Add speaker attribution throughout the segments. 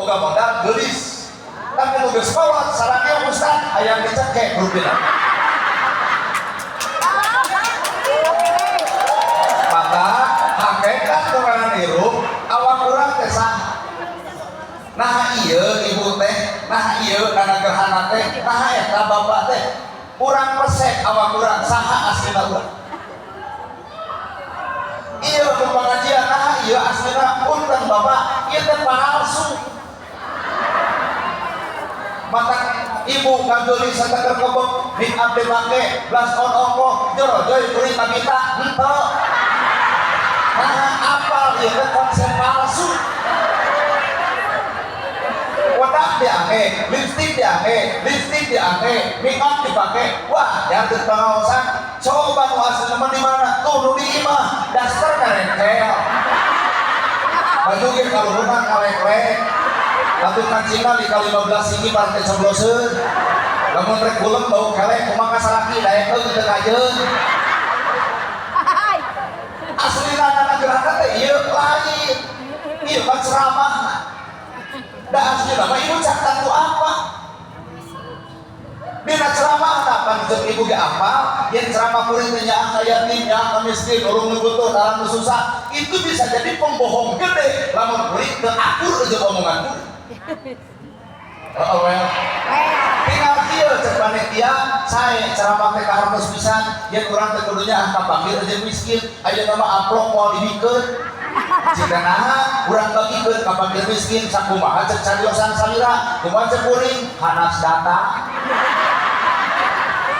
Speaker 1: Boga modal geulis. Tapi nu geus kolot sarangnya ustad hayang dicekek rupina. Maka hakikat nu hirup awak urang teh saha? Nah ieu ibu teh, nah ieu nana gerhana teh, nah eta bapak teh. Urang pesek awak urang saha aslina urang. Ieu ku pengajian, nah ieu aslina punten bapak, ieu teh palsu. Mata ibu ngageulis sateker kebek, make up dipake, blush on ongkoh, jorojoy kuring kabita, henteu. Nah apal ieu teh konsep palsu. Wedak diangge, lipstik diangge, lipstik diangge, make up dipake. Wah, jangan pengawasan. Coba nu asli mah di mana? Tuh nu di imah, daster karengkel. Baju ge kaluhurna kaleklek. Atuh kancingna di ka 15 sigi partai cobloseun. Lamun rek kulem bau kelek kumaha salaki daekeun teu kajeun. Aslina kana gerakan teh ieu lain. Ieu mah ceramah. Da aslina mah ibu cak tangtu apa? Dina ceramah pan ceuk ibu ge apal, yen ceramah kuring teh nyaah ka yatim, nyaah ka miskin, nulung nu butuh, dalam nu susah, itu bisa jadi pembohong gede lamun kuring teu akur jeung omongan kuring. Heeh well. Tinggal kieu cek panitia, sae ceramah teh kahartos pisan, yen urang teh kudu nyaah ka fakir jeung miskin, ayeuna mah amplop moal dibikeun. Jika naha urang bagikeun ka fakir miskin sakumaha cek cariosan salira, kumaha cek kuring hanas data.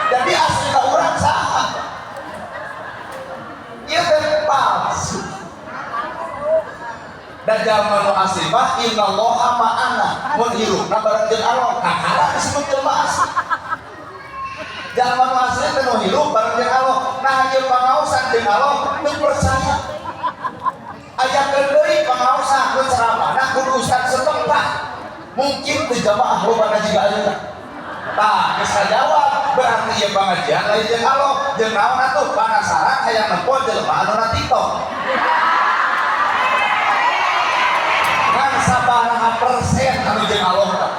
Speaker 1: Jadi aslina urang saha? Ieu teh palsu. Dan jalma nu asli mah innallaha ma'ana, mun hirupna bareng jeung Allah, kakara disebut jelema asli. Jalma nu asli teh nu hirup bareng jeung Allah. Nah ieu pangaosan jeung Allah teu percaya. Aya deui pangaosan nu ceramahna kudu ustad setempat. Mungkin teu jamaah lobana jiga ayeuna. Tah, geus kajawab berarti ieu pangajian lain jeung Allah, jeung naon atuh panasaran hayang nempo jelema anu na TikTok. Ngan sabaraha persen anu jeung Allah tah.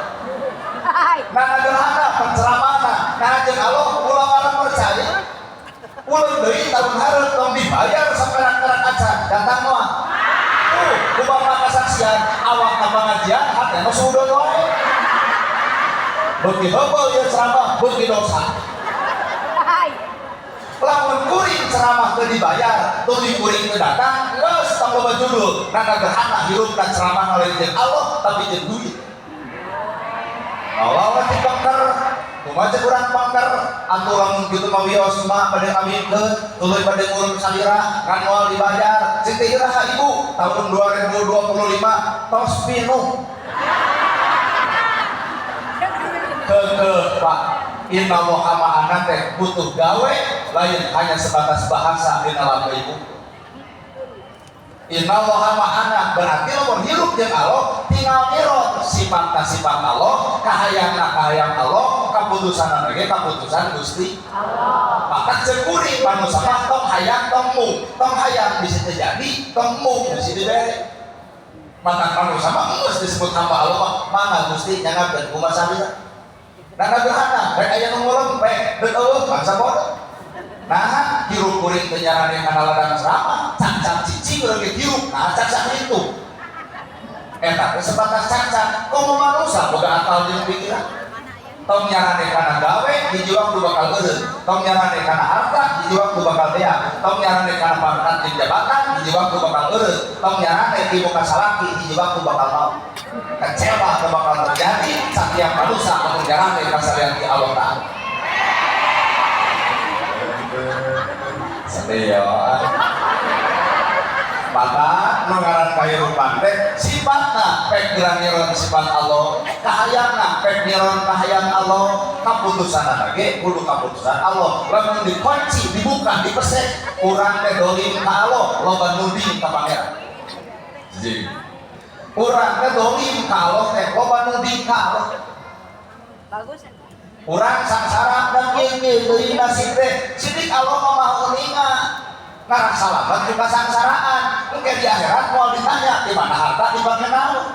Speaker 1: Nah ngagerhana penceramahna, nah jeung Allah ulah warang percaya. Ulah deui tahun hareup tong dibayar saperak-perak acan datang mah. Tuh, ku bapak kasaksian awak na pangajian hatena suudon wae. Beuki heubeul ieu ceramah, beuki dosa. Lamun kuring ceramah teu dibayar, tuluy kuring teu datang, geus tong loba judul. Nah kagerhana hirupna ceramah lain jeung Allah tapi jeung duit. Allah TikToker, kumaha cek urang pangker, atuh lamun kitu mah wios mah bade ngawinkeun, tuluy bade ngurung salira, ngan moal dibayar. Cik teh iraha ibu tahun 2025 tos pinuh. Keukeuh Pak, innallaha ma'ana teh butuh gawe lain hanya sebatas bahasa dina lagu ibu. Innallaha ma'ana berarti lamun hirup jeung Allah tinggal nirot sifatna sifat Allah, kahayangna kahayang Allah, kaputusanna ge kaputusan Gusti Allah. Maka ceuk kuring manusia mah tong hayang tong mung, tong hayang bisa terjadi, tong mung bisa dibere. Maka manusia mah geus disebut hamba Allah mah mangga Gusti nyangakeun kumaha salira. Nah ngagerhana rek aya nu ngulem rek deuk eueuh bangsa bodoh. Nah, hirup kuring teh nyarane kana ladang ceramah, cacak cicing urang ge hirup, nah cacak itu. Eta teh sebatas cacak, komo manusia boga akal jeung pikiran. Tong nyarane kana gawe, hiji waktu bakal eureun. Tong nyarane kana harta, hiji waktu bakal beak. Tong nyarane kana pangkat jeung jabatan, hiji waktu bakal eureun. Tong nyarane ibu ka salaki, hiji waktu bakal mau. Kecewa teu bakal terjadi setiap manusia lamun nyarane ka salian ti Allah Ta'ala. Sedih. Maka nu ngaran kahirupan teh sifatna pek ngiron sifat Allah, kahayangna pek ngiron kahayang Allah, kaputusanna ge kudu kaputusan Allah. Lamun dikunci, dibuka, dipesek, urang teh dolim ka Allah, loba nuding ka pangeran. Jadi urang teh dolim ka Allah teh loba nuding ka Allah.
Speaker 2: Bagus.
Speaker 1: Urang sangsara dan kieu deui nasib teh sidik Allah mah maha uninga. Ngarah salamet juga sangsaraan. Engke di akhirat moal ditanya di mana harta dipake naon.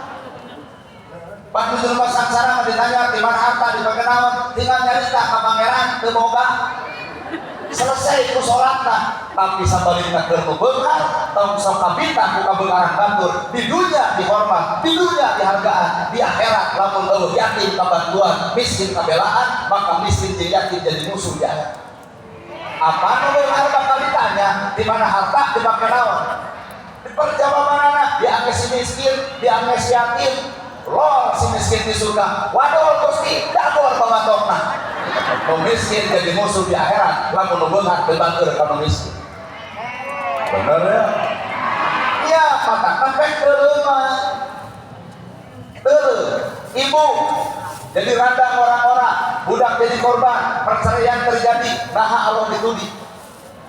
Speaker 1: Pas nu jelema sangsara mah ditanya di mana harta dipake naon, tinggal nyarita ka pangeran teu boga. Selesai ku salatna, tapi sabalikna keur nu beunghar, tong sok kabita ku kabeungharan batur. Di dunya dihormat, di dunya dihargaan, di akhirat lamun euweuh yatim kabantuan, miskin kabelaan, maka miskin jeung yatim jadi musuh di akhirat. Apa nu beunghar bakal ditanya, di mana harta dipake naon? Di perjawabanana, diangge si miskin, diangge si yatim, lol si miskin di surga. Waduh Gusti, dagor pamatokna. Nu miskin jadi musuh di akhirat, lamun nu beunghar teu bager ka nu miskin. Bener ya? Iya, katakan pek teu. Teu. Ibu jadi radang orang-orang, budak jadi korban, perceraian terjadi, nah Allah dituding.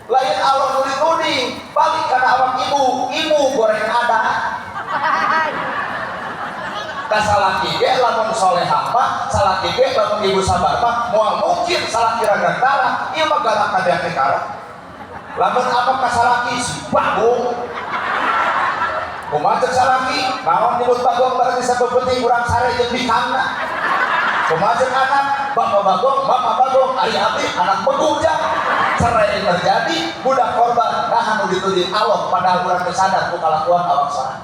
Speaker 1: Lain Allah nu dituding, balik karena awak ibu, ibu goreng ada. Ka salaki ge lamun soleh mah, salaki ge lamun ibu sabar mah, moal mungkin salaki raga tara, ieu mah galak ka kara. Lamun apa ka salaki si bagong. Kumaha cek salaki, naon nyebut bagong berarti sabepenting urang sare jeung bikangna. Kumaha cek anak, bapak bagong, ari abdi anak begujang. Cerai terjadi, budak korban, nah nu dituding Allah padahal urang teu sadar ku kalakuan awak sorangan.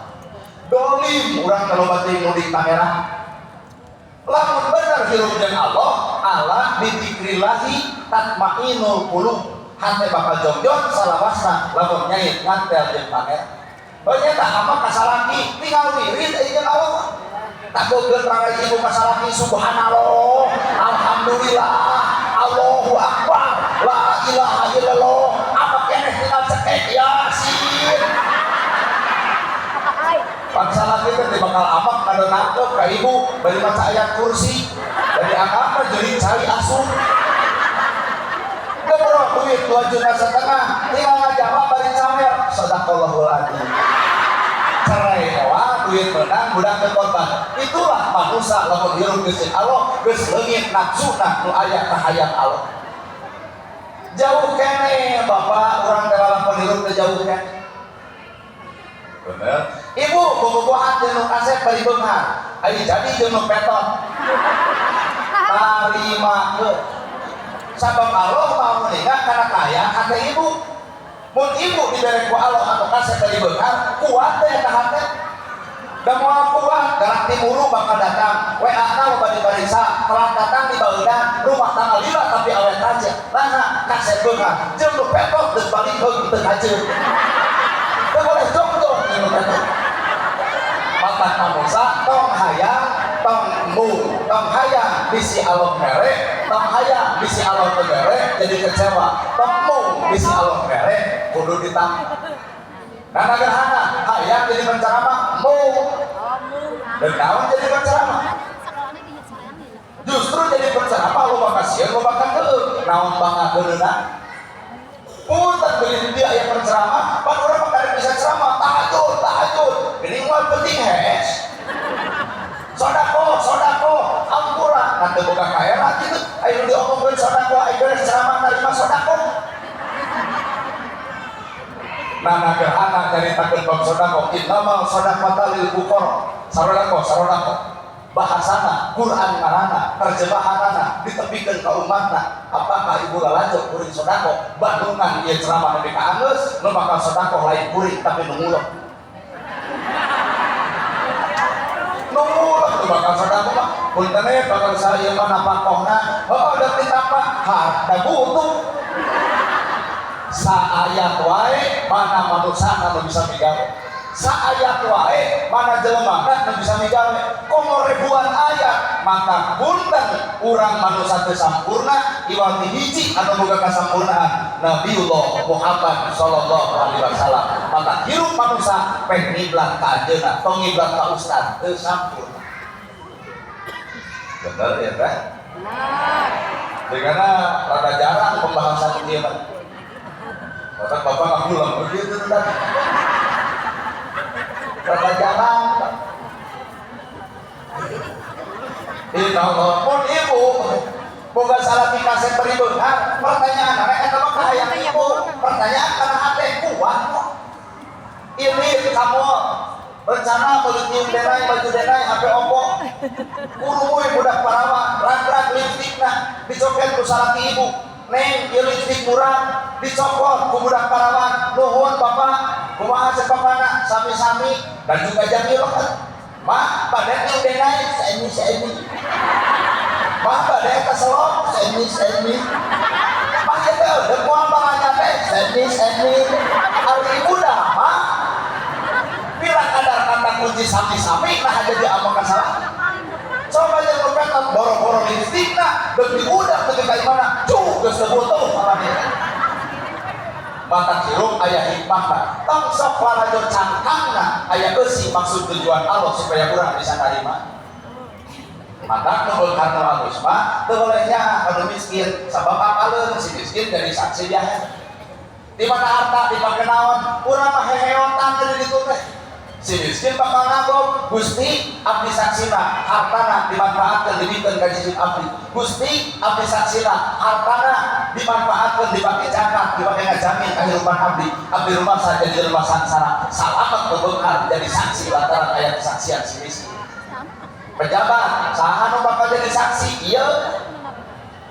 Speaker 1: Dolim urang kalau batin nuding pangeran. Lamun bener hirup jeung Allah, ala bidzikrillahi tatmainul qulub. Hate bakal jongjon salawasna lamun nyait ngantel jeung pangeran. Oh nya tah apa ka salaki tinggal wirid euy jeung Allah. Takutkeun rarai ibu ka salaki subhanallah, alhamdulillah, Allahu akbar, la ilaha illallah. Apa keneh tinggal cekek yasin. Bangsa laki teh bakal amak kada nangkep ka ibu bari maca ayat kursi dari agama jadi cari asuh. Gebro duit 2,5 juta tinggal ngajawab bari camel sadaqallahul adzim. Cerai moal duit menang budak teu korban. Itulah manusia lamun hirup geus Allah geus leungit nafsuna nu aya ka hayang Allah. Jauh keneh bapak urang teh lalakon hirup teh jauh keneh. Bener. Ibu bobogohan jeung nu kasep bari beunghar. Ari jadi jeung nu petot. Tarimakeun. Sabab Allah mau menikah karena kaya hate ibu. Mun ibu dibere ku Allah anu kasep bari beunghar, kuat teh eta hate. Da moal kuat, galak timuru bakal datang. WA na loba dipariksa, telah datang di baeudang, rumah tangga lila tapi awet aja. Nah, kasep beunghar jeung nu petot geus balik heug teu kajeun. Teu boleh jongjon jeung nu petot. Mata manusia tong hayang tong embung, tong hayang bisi Allah mere, tong hayang bisi Allah teu mere jadi kecewa. Tong embung bisi Allah mere kudu ditampa. Nah, gerhana hayang jadi penceramah embung. Dan naon jadi penceramah? Justru jadi penceramah loba kasieun loba kakeueung. Naon banggakeunna? Punten beli dia aya penceramah, pan urang mah karek bisa ceramah tahajud, tahajud. Geuning moal penting hees. Sodako, sodako, ampura. Nah, teu boga kaera kitu. Ayo diomongkeun sodako, ayo beres ceramah narima sodako. Nah, gerhana nyaritakeun bab sodako, innamal sadaqata lil fuqara. Sarodako, sarodako. Bahasana, Quran ngarana, terjemahanana ditepikeun ka umatna. Apakah ibu lalajo kuring sodako? Bandungan ieu ceramah nepi ka anggeus, nu bakal sodako lain kuring tapi nu ngulek. Nu ngulek nu bakal sodako mah. Punten we bakal saya mah napakohna, heuh da ditapa harta butuh. Saayat wae mana manusia nu bisa migawe. Saayat wae mana jelema nu bisa migawe. Komo ribuan ayat maka punten urang manusia teu sampurna iwal ti hiji anu boga kasampurnaan Nabiullah Muhammad sallallahu alaihi wasallam. Maka hirup manusia pek ngiblat ka anjeunna tong ngiblat ka ustad teu sampurna. Bener ya teh?
Speaker 2: Benar.
Speaker 1: Karena rada jarang pembahasan ieu mah. Bahkan bapak nggak pulang begitu tadi. Rada jarang. Inna Allah pun ibu boga salah dikasih beribeunghar. Pertanyaan mereka eta mah kahayang ibu. Pertanyaan karena hati kuat kok. Ini kamu Rencana meuli tiung denai, baju denai, HP Oppo. Kurumuy budak parawan, rag-rag lipstikna dicoket ku salaki ibu. Neng, ieu lipstik murah, dicokot ku budak parawan. Nuhun bapak, kumaha cek bapana? Sami-sami, baju gajah ieu. Mah, bade tiung denai, semi semi. Mah, bade keselok, semi semi. Mah, ieu teh deuk moal balanja teh, semi semi. Ari ibu dah mah bila kadar kata kunci sami-sami, nah jadi amang kasalah. Coba aja lu boro-boro lipstikna, lebih udah ke ka mana, cuk geus teu butuh salami. Mata hirup aya hikmahna, tong sok lalajo cangkangna aya eusi maksud tujuan Allah supaya urang bisa narima. Maka nu beunghar nu alus mah teu boleh nyaah ka nu miskin, sabab apaleun si miskin jadi saksi di akhirat. Di mana harta dipake naon, urang mah heheotan di ditu teh. Si miskin bakal nagog, Gusti abdi saksina hartana dimanfaatkan dibikeun ka cicit abdi. Gusti abdi saksina hartana dimanfaatkan dipake zakat, dipake ngajamin kehidupan abdi. Abdi rumah saja jadi rumah sangsara, salamet bebeunghar jadi saksi lantaran aya kesaksian si miskin. Pejabat saha nu bakal jadi saksi? Ieu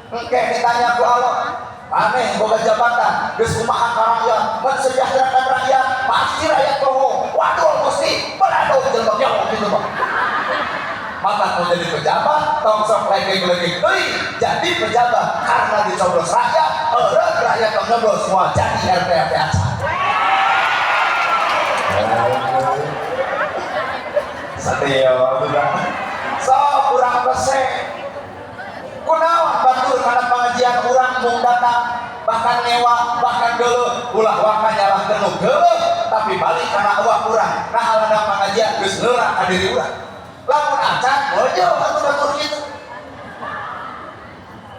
Speaker 1: engke ditanya ku Allah, aneh boga jabatan geus kumaha ka rakyat, mensejahterakan rakyat? Pasti rakyat bohong. Waduh Gusti, balado jelema nyok gitu mah. Maka mau jadi pejabat tong sok legeng-legeng deui. Jadi pejabat karena dicoblos rakyat, eureun rakyat tong nyoblos moal jadi RT RT acan. Oh. Satrio udah so kurang rese kunaon batur kana pengajian urang mung datang, bahkan ngewa, bahkan geuleuh. Ulah waka nyalahkeun nu geuleuh, tapi balik kana awak urang. Nah, ladang pengajian geus leurak ka diri urang. Lamun acan mojo atuh batur kitu.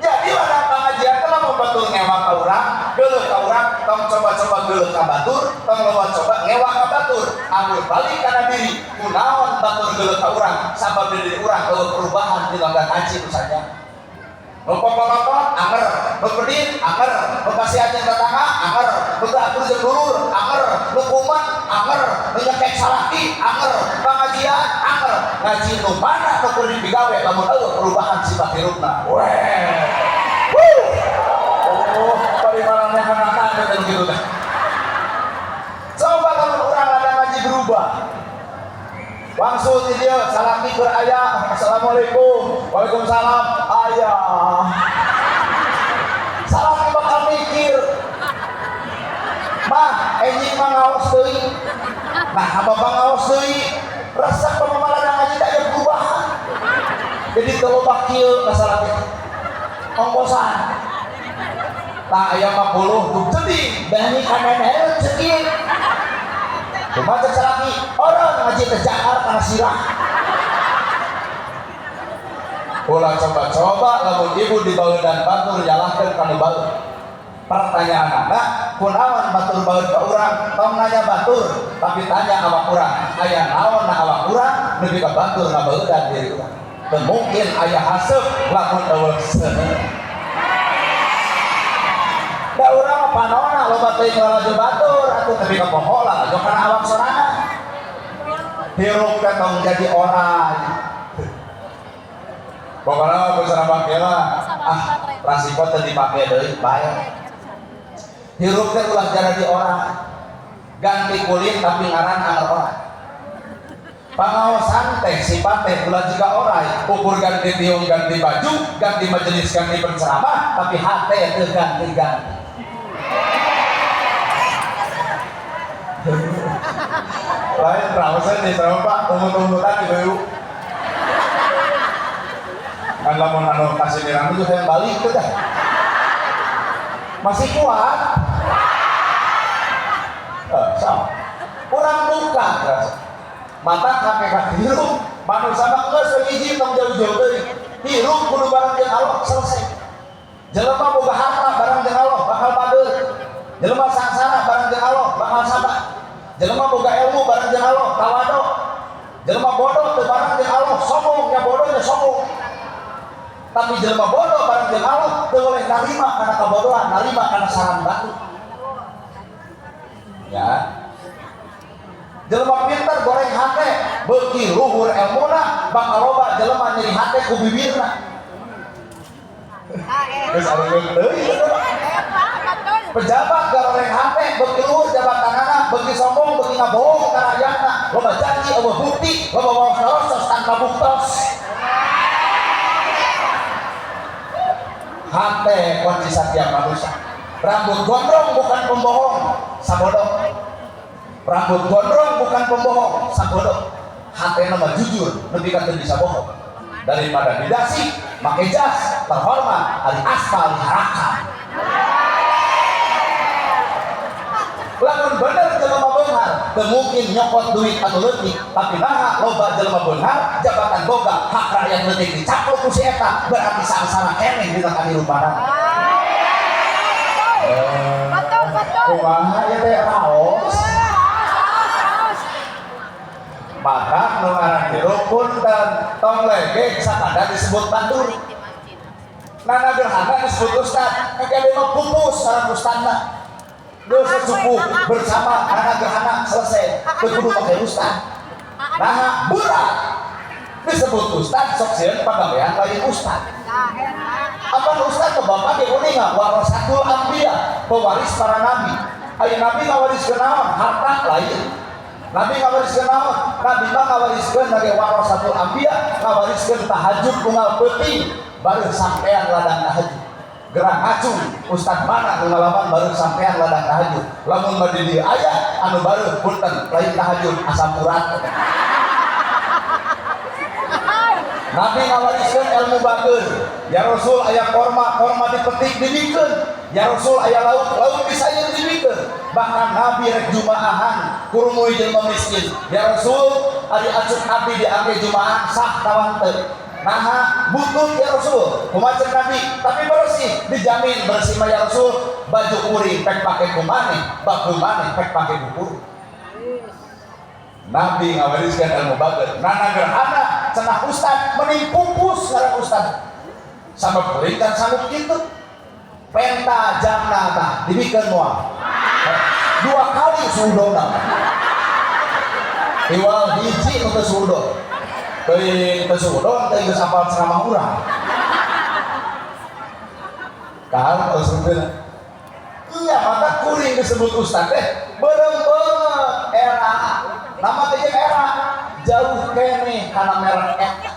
Speaker 1: Jadi ladang pengajian teh lamun batur ngewa ka urang, geuleuh ka urang, tong coba-coba geuleuh ka batur, tong loba coba ngewa ka batur. Amun balik kana diri, kunaon batur geuleuh ka urang? Sabab di diri urang eueuh perubahan di lembar haji misalnya. Nu popolotot anger, nu pedit anger, nu kasihan jeung tetangga anger, nu teu akur jeung dulur anger, nu kumat anger, nu nyekek salaki anger, pengajian anger. Ngaji nu mana nu kudu dipigawe lamun eueuh perubahan sifat hirupna? Weh. Wuh. Oh, bari maraneh kana teh kitu teh. Coba lamun urang ada ngaji berubah. Wangsul di dia, salaki keur aya, assalamualaikum, waalaikumsalam, ayah. Salaki bakal mikir, mah, enjing mah ngaos deui. Nah, bapak ngaos deui, resep pemaladang ngaji tak ada perubahan. Jadi teu loba kieu ka salaki. Ongkosan. Tah aya 50 dug jadi, bani kanan cekin. Cuma cek salaki, orang ngaji teh jakar kana sirah. Ulah coba-coba lamun ibu dibaedan batur nyalahkeun kana baeud. Pertanyaan anak, kunaon batur baeud ka urang? Tong nanya batur, tapi tanya awak urang. Aya naon na awak urang nepi ka batur ngabaeudan diri urang? Teu mungkin aya haseup lamun eueuh seuneu. Da urang mah panona loba teuing lalajo batur atuh nepi ka poho lalajo kana awak sorangan. Hirup teh tong jadi orang. Pokoknya mah bisa kela, ah rasiko teu dipake deui bae. Hirup teh ulah jadi orang. Ganti kulit tapi ngaran anger orang. Pangaosan teh sifat teh ulah jiga orai, ukur ganti tiung, ganti baju, ganti majelis, ganti penceramah, tapi hate teu ganti-ganti. Lain raosan di Pak, umut-umutan ibu-ibu. Kan lamun anu kasih itu yang balik tuh dah. Masih kuat. So. Kurang duka. Mata hakikat hirup manusia mah geus we hiji, tong jauh-jauh deui. Hirup kudu bareng jeung Allah, selesai. Jelema boga harta bareng jeung Allah bakal bader. Jelema sangsara bareng jeung Allah bakal sabar. Jelema boga ilmu bareng jeung Allah tawadu. Jelema bodoh teu bareng jeung Allah sombong, nya bodohnya sombong. Tapi jelema bodoh bareng jeung Allah teu boleh narima kana kabodohan, narima kana saran batu. Ya. Jelema pinter goreng hate, beuki luhur elmuna bakal loba jelema nyeri hate ku bibirna. Geus areun deui. Pejabat goreng hate, beuki luhur jabatanana, beuki sombong, beuki ngabohong ka rakyatna, loba janji euweuh bukti, loba waos tanpa buktos. Hate kunci setiap manusia. Rambut gondrong bukan pembohong, sabodoh. Rambut gondrong bukan pembohong, sabodoh. Hate nama jujur, lebih kata bisa bohong. Daripada didasi, make jas, terhormat, ali aspal, harakan. Lamun bener jelema beunghar, teu mungkin nyokot duit anu leutik, tapi naha loba jelema beunghar, jabatan boga, hak rakyat leutik dicaplok ku si eta, berarti sangsara keneh dina kahirupanna.
Speaker 2: Betul, betul.
Speaker 1: Kumaha ieu teh raos? Maka nu ngaran hirup punten tong legeh sakadar disebut batur. Nana gerhana disebut ustad, kakek mah pupus sareng ustadna. Dosa suku bersama nana gerhana selesai, teu kudu make ustad. Nah, berat disebut ustad sok sieun pagawean lain ustad. Apa ustad ke bapak ge uninga warasatul anbiya, pewaris para nabi. Aya nabi ngawariskeun naon? Harta lain. Nabi ngawariskeun naon? Nabi mah ngawariskeun nage warasatul anbiya, ngawariskeun tahajud unggal peuting baru sampean ladang tahajud. Gerang ngacung ustad mana nu ngalaman baru sampean ladang tahajud. Lamun mah di dieu aya anu baru punten lain tahajud asam urat. Nabi ngawariskeun ilmu bageun. Ya Rasul aya korma, korma dipetik dibikeun. Ya Rasul aya lauk, lauk disayur dibikeun. Bahkan Nabi rek jumaahan kurumui jelema miskin. Ya Rasul ari acuk abdi diangge jumaahan sah tawan teu. Naha butuh ya Rasul, kumaha ceuk Nabi, tapi bersih, dijamin bersih mah ya Rasul, baju kuring pek pake ku maneh, baju maneh pek pake ku kuring. Nabi ngawariskeun ilmu bageun. Nana gerhana cenah ustad mending pupus ngaran ustad. Sabab kuring kan sanggup kitu. Penta jamna tah dibikeun moal. Dua kali suudona. Iwal hiji nu teu suudon. Teuing teu suudon teh geus apal ceramah urang. Kahar teu suudon. Iya, maka kuring disebut ustad teh beureum banget era. Nama teh jeung era jauh keneh kana merek eta.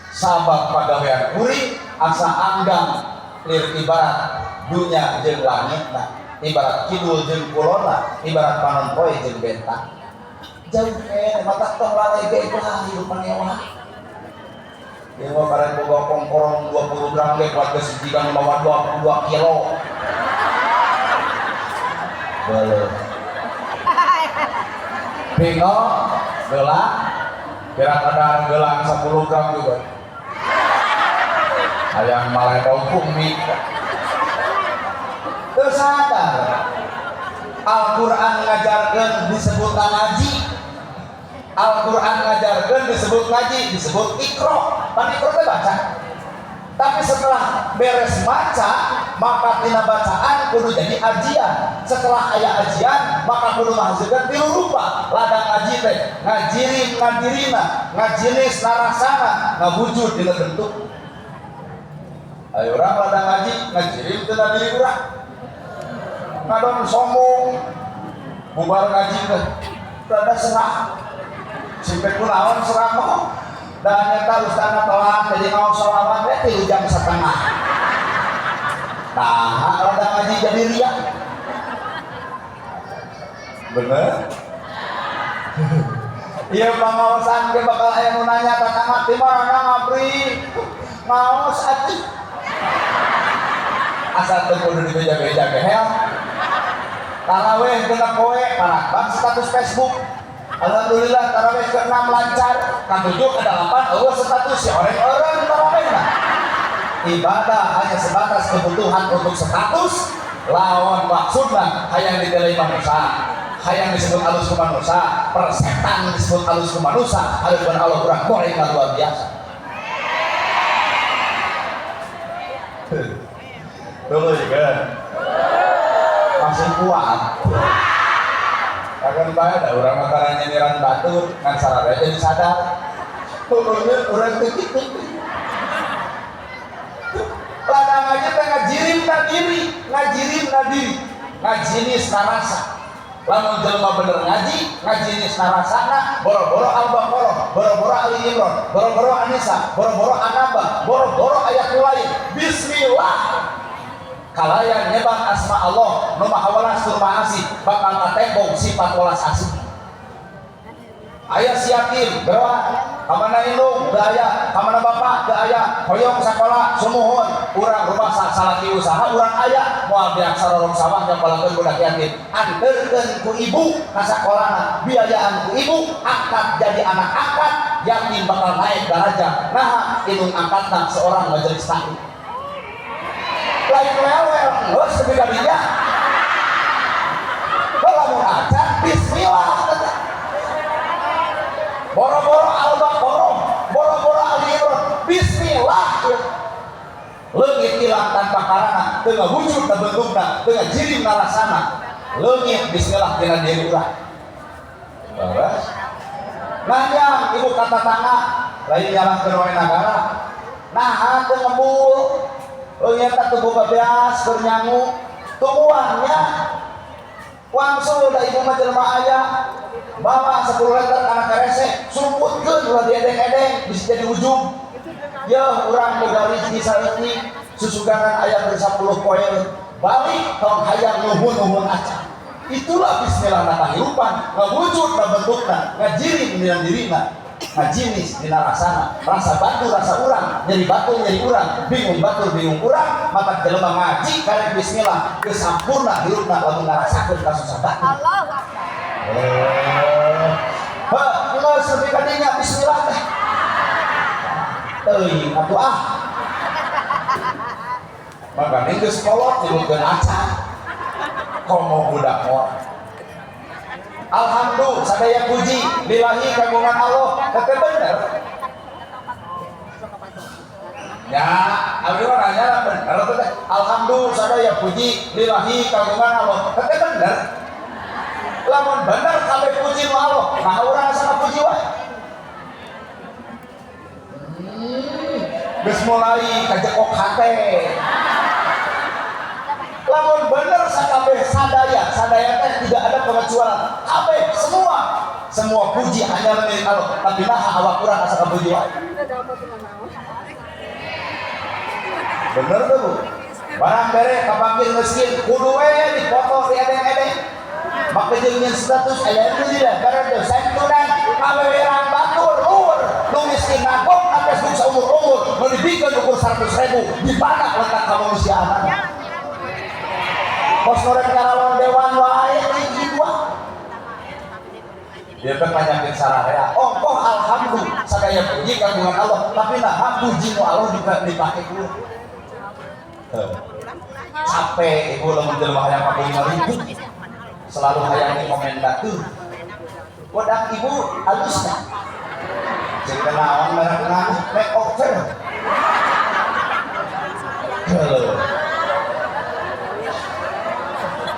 Speaker 1: Sabab pagawean kuring asa anggang lir ibarat dunya jeung langitna, ibarat kidul jeung kulonna, ibarat panon poe jeung bentang. Jauh keneh mata tong lalege lah hidup mewah. Ieu mah barang boga kongkorong 20 gram ge kuat geus jiga nu mawa 22 kilo. Boleh. Pingo gelang kira kadar gelang 10 gram juga. Hayang maledog bumi. Teu sadar Al-Qur'an ngajarkeun disebut ngaji. Al-Qur'an ngajarkeun disebut ngaji, disebut iqra. Pan iqra teh baca. Tapi setelah beres baca, maka tina bacaan kudu jadi ajian. Setelah aya ajian, maka kudu menghasilkan tilu rupa. Ladang ngaji teh ngajirin ngadirina, ngajinis narasana, ngawujud dina bentuk. Ayo urang ladang ngaji, ngajirin teu diri urang. Ngadon sombong, bubar ngaji teh rada serah. Sampai kunaon serah mah. Dan nyata ustazna telat jadi mau sholawat teh 3,5 jam. Nah, ladang ngaji jadi riya. Bener? Iya pangaosan ge bakal aya nu nanya tatangga ti mana ngabri. Ngaos atuh. Asa teu kudu dibeja-beja gehel. Taraweh genep poe parakbang status Facebook. Alhamdulillah taraweh ke-6 lancar, ke-7 ke-8 eueuh status si orang-orang tarawehna. Ibadah hanya sebatas kebutuhan untuk status, lawan maksudna hayang ditelai manusia, hayang disebut alus ku manusia, persetan disebut alus ku manusia, hareupeun Allah kurang goreng luar biasa. Dulu juga masih kuat. Kapan bae da urang mah tara nyindiran batur ngan sararea jadi sadar. Pokoknya urang teh kitu. Ladang aja teh ngajirim na diri, ngajirim na diri, ngajinis na rasa. Lamun jelema bener ngaji, ngajinis na rasana, boro-boro Al-Baqarah, boro-boro Ali Imran, boro-boro An-Nisa, boro-boro An-Naba, boro-boro ayat lain. Bismillah. Kalayan nyebang asma Allah, nu maha welas tur maha asih, bakal katembong sifat welas asih. Aya si yatim, geroak, kamana indung, teu aya, kamana bapak, teu aya, hoyong sakola, sumuhun, urang rumah salaki usaha, urang aya, moal biasa rorong sawah nyokolakeun budak yatim. Anterkeun ku ibu ka sakolana, biayaan ku ibu, angkat jadi anak angkat, yatim bakal naik derajat. Naha indung angkatna seorang majelis taklim. Lain welwel, geus tepi ka dinya. Lamun acan bismillah. Boro-boro Al-Baqarah, boro-boro Ali Imran, bismillah. Leungit hilang tanpa karana, teu wujud na bentukna, teu jirim na rasana. Leungit bismillah dina diri urang. Leres. Nanya ibu kata tangga, lain nyalahkeun wae nagara. Naha teu ngebul. Leungit teh boga beas keur nyangu. Tungguannya wangsul da ibu mah jelema aya. Bawa 10 liter anak kerese, sumputkeun ulah diedeng-edeng bisa jadi ujung. Yeuh urang boga rezeki saeutik, susuganan aya keur 10 poe. Balik tong hayang nuhun-nuhun acan. Itulah bismillah na kahirupan, ngawujud na bentukna, ngajirim dina dirina, ngajinis dina rasana, rasa batu rasa urang, nyeri batu nyeri urang, bingung batur bingung urang, mata jelema ngaji karek bismillah, geus sampurna hirupna lamun ngarasakeun kasusah batu.
Speaker 2: Allahu Akbar.
Speaker 1: Heh, geus nepi ka dinya bismillah teh. Teuing atuh ah. Makane geus kolot nyebutkeun acan. Komo budak moal. Alhamdulillah sadaya puji lillahi kagungan Allah. Teh bener. Ya, abdi mah nanya bener teh. Alhamdulillah sadaya puji lillahi kagungan Allah. Teh bener. Lamun bener kabeh puji nu Allah, mah urang asa puji wae. Geus mulai kajekok hate. Lamun bener sakabeh sadaya, sadaya teh tidak ada pengecualian. Kabeh semua, semua puji hanya milik Allah. Tapi naha awak urang asa kapuji wae. Bener tuh Bu. Barang bere ka fakir miskin kudu we dipoto diedeng-edeng. Maka jeung status aya nu tidak barang teu santunan kawewerang batur luhur nu miskin nagok na Facebook saumur-umur nu dibikeun ukur 100.000 di mana letak kemanusiaan. Kos norek nyaralon dewan wae teh kitu ah. Dia teh panyakin sararea. Oh, oh alhamdulillah sadaya puji kagungan Allah, tapi nah puji nu Allah dipake ku. Capek ibu lamun jelema hayang 45.000. Selalu hayang komentar tuh. Wadah ibu halus dah. Jeung naon merekna makeover.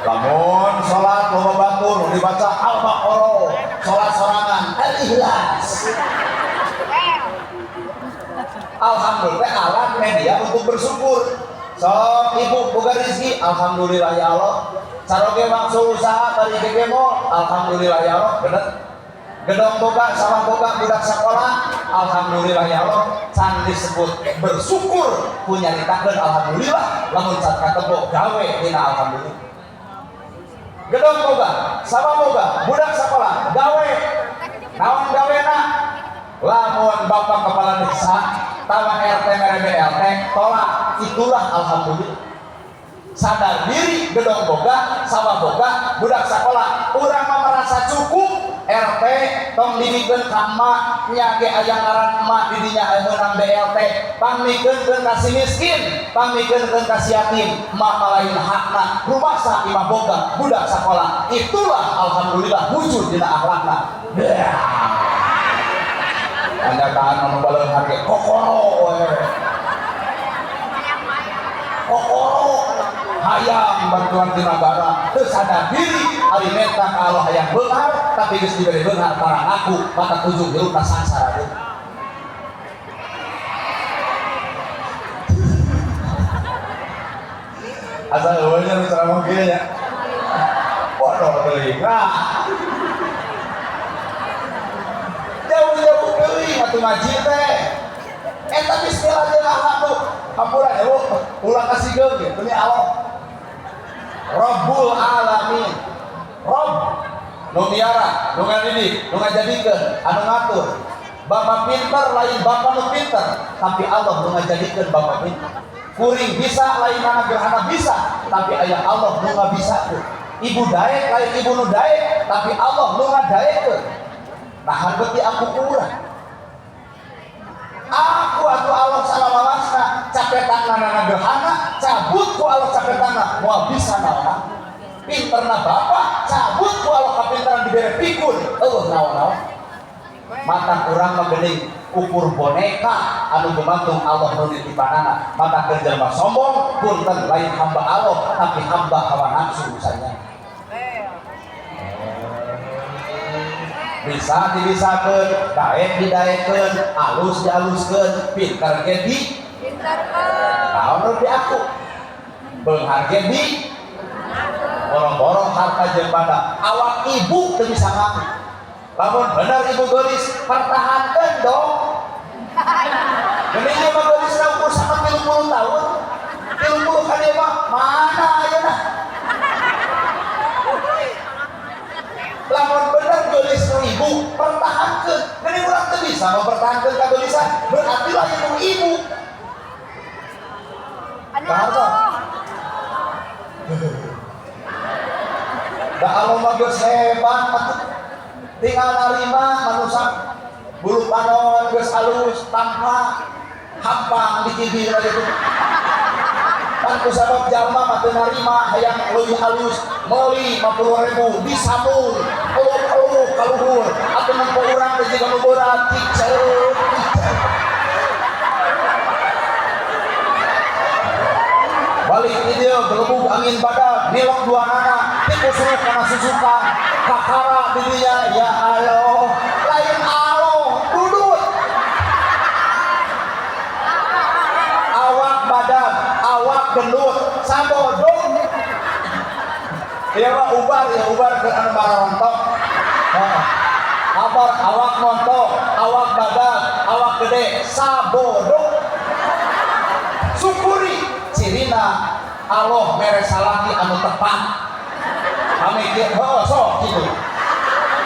Speaker 1: Lamun salat loba batur dibaca Al-Baqarah, salat sorangan Al-Ikhlas. Alhamdulillah alat media untuk bersyukur. Sok ibu boga rezeki, alhamdulillah ya Allah. Saroge wangsul usaha bari gegemo, alhamdulillah ya Allah, bener. Gedong boga, sawah boga, budak sekolah, alhamdulillah ya Allah. Can disebut bersyukur punya nyaritakeun alhamdulillah, lamun can katebo gawe dina alhamdulillah. Gedong boga, sawah boga, budak sekolah, gawe. Naon gawena? Lamun bapak kepala desa, tawa RT mere BLT, tolak. Itulah alhamdulillah. Sadar diri gedong boga, sawah boga, budak sekolah. Urang mah merasa cukup. RT tong dimikeun ka emak, nya ge aya ngaran emak di dinya aya meunang BLT. Pangmikeun ka si miskin, pangmikeun ka si yatim, emak mah lain hakna. Rumasa imah boga, budak sekolah. Itulah alhamdulillah wujud dina akhlakna. Kenyataan anu baleung hake kokoro we. Kokoro. Hayang bantuan ti nagara, teu sadar diri ari menta ka Allah hayang beunghar, tapi geus dibere beunghar tara ngaku, mata ujung hirupna sangsara deui. Asal eueuhnya nu ceramah kieu nya. Bodoh teuing. Nah. Jauh-jauh teuing atuh ngaji teh. Eta bismillah jeung alhamdu. Hampura ya, Bu. Ulah kasigeun ge demi Allah. Rabbul alamin. Rabb nu miara, nu ngadidik, nu ngajadikeun, anu ngatur. Bapak pinter lain bapak nu pinter, tapi Allah nu ngajadikeun bapak pinter. Kuring bisa lain anak gerhana bisa, tapi ayah Allah nu ngabisakeun. Ibu daek lain ibu nu daek, tapi Allah nu ngadaekeun. Nah, beti aku kurang. Aku atau Allah salalawasna capetan nana gerhana, cabut ku Allah capetanna moal bisa naon. Pinterna bapak, cabut ku Allah kapintaran dibere pikun, eueuh naon-naon. Mata kurang mah geuning ukur boneka anu gumantung Allah nu nitipanana. Mata keur jelema sombong punten lain hamba Allah tapi hamba hawa nafsu usahanya. Bisa dibisakeun, daek didaekeun, alus dialuskeun, pinter ge di
Speaker 2: Pinterkeun.
Speaker 1: Naon nu di aku? Beunghar ge di borong-borong harta jeung banda. Awak ibu teu bisa ngaku. Lamun bener ibu geulis, pertahankeun dong. Geuning mah geulis ukur sama 30 tahun. 30 kan ieu mah mana ayeuna? Lamun bener geulis nu ibu, pertahankeun. Geuning urang teu bisa mempertahankeun kageulisan, berarti lain nu ibu.
Speaker 2: Anu
Speaker 1: Kaharta.
Speaker 2: Allah.
Speaker 1: Da Allah mah geus hebat atuh. Tinggal narima manusia bulu panon geus alus tanpa hampang dikibir aja tuh. Kan ku sabab jalma mah teu narima hayang leuwih halus meuli 50.000 disambung peluk-peluk ka luhur atuh nempo urang teh jiga nu berat ciceup ciceup. Balik di dieu gelebug angin badak nilok dua nana tipu suruh kana susukan kakara di dinya ya Allah lain Allah dudut awak badak awak gendut sabodong ieu mah ubar ya ubar ke anu barontok. Heeh. Kabar awak montok awak badak awak gede sabodong syukuri cirina Allah mere salaki anu tepat. Kami heuh sok kitu.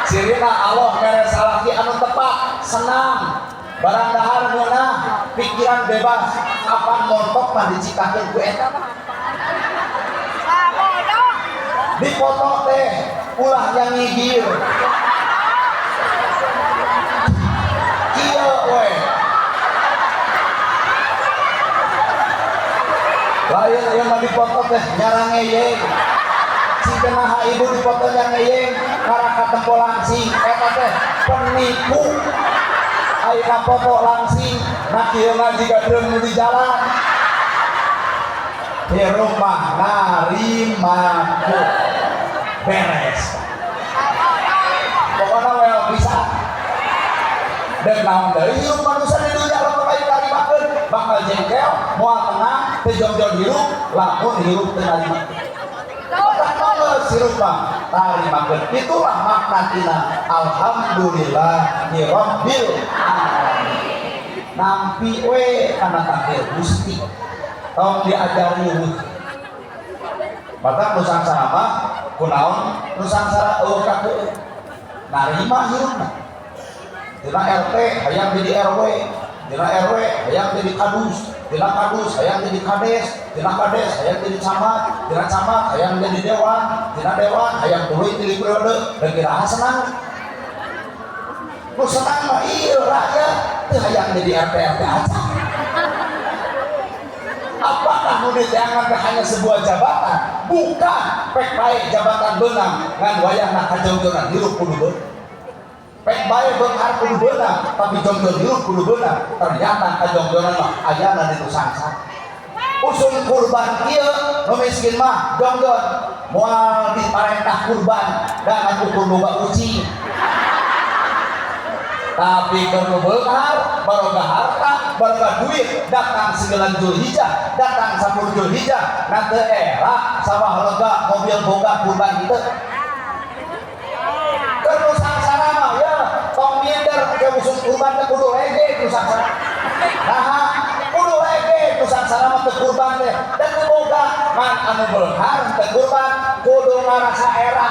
Speaker 1: Cirina Allah mere salaki anu tepat, senang, barang dahar ngeunah, pikiran bebas, kapan montok mah dicikakeun ku eta.
Speaker 2: Sabodong.
Speaker 1: Dipoto teh ulah yang ngigir. Kieu we. Lain ieu mah dipoto teh nyarangeyeng. Cikenaha ibu dipoto nyarangeyeng karaka tempo langsing eta teh penipu. Ayeuna foto langsing na kieu mah jiga dreum nu di jalan. Di rumah narimaku beres. Pokona we bisa. Dan naon deui hirup manusia di dunya lamun lain narimakeun bakal jengkel, moal tenang, teu jongjon hirup, lamun hirup teu narimakeun. Mata hirup mah tarimakeun. Itulah makna tina alhamdulillahi rabbil alamin. Nampi we kana takdir Gusti. Tong diajari eueuh. Batak nu sangsara mah kunaon nu sangsara eueuh ka keueuh. Narima hirupna. Dina RT hayang jadi RW, dina RW hayang jadi kadus, dina kadus hayang jadi kades, dina kades hayang jadi camat, dina camat hayang jadi dewan, dina dewan hayang tuluy tilu periode, dan kira senang. Nu senang mah ieu rakyat teu hayang jadi RT RT aja. Apakah nu diteangan teh hanya sebuah jabatan? Bukan, pek bae jabatan beunang ngan wayahna kajauh-jauhan hirup kudu beunang. Pek bae beunghar kudu beunang, tapi jongjon hirup kudu beunang. Ternyata kajongjonan mah ayana di nu sangsara. Usum kurban ieu nu miskin mah dongdon moal diparentah kurban dan ukur boga kucing. Tapi keur nu beunghar baroga harta baroga duit datang 9 Zulhijjah datang 10 Zulhijjah na teu era sawah lega mobil boga kurban kitu. Keur nu sangsara mah ya tong minder ke usum kurban teh kudu lege nu sangsara. Nah, kudu lege nu sangsara mah teu kurban teh dan teu boga ngan anu beunghar teu kurban kudu ngarasa era.